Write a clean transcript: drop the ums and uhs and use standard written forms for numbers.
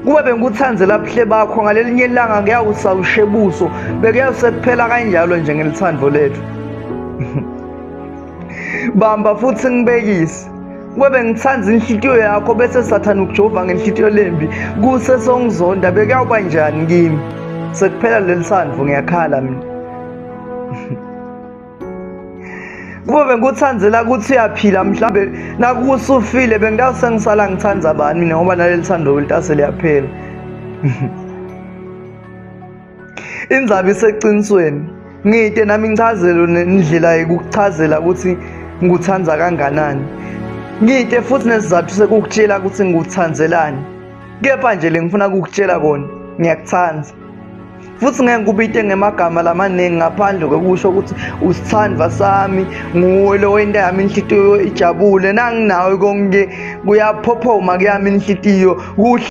Kube bengikuthandzela buhle bakho ngalelinye ilanga kuyawusa ushebuso bekuyawuse kuphela kanjalo nje ngelithando lethu. Bamba futhi ngibekise. Kube bengithanda inhlitiyo yakho bese sathane ukujova ngenhlitiyo lembi kuse songizonda bekuyawuba njani kimi? Sekuphela leli sandvo ngiyakhala mina. Kube bengikuthandzela ukuthi uyaphila mhlambe nakusufile bengitawuse ngisala ngithanda bani mina ngoba naleli thando litase liyaphela. Indzaba iseqinisweni. Ngide nami ngichazelo nendlela yokukuchazela ukuthi ngikuthanda kanganani. Ngide futhi nesizathu sekukutshela ukuthi ngikuthandelani. Kepha nje lengifuna ukukutshela kona, ngiyakuthanda. Futhi ngeke ngikubite ngemagama lamaningi ngaphandle kokusho ukuthi usithandwa sami, nguwe lo wenta yami inhlitiyo ijabule, nanginawe konke kuyaphophoma kuyami inhlitiyo kuhle.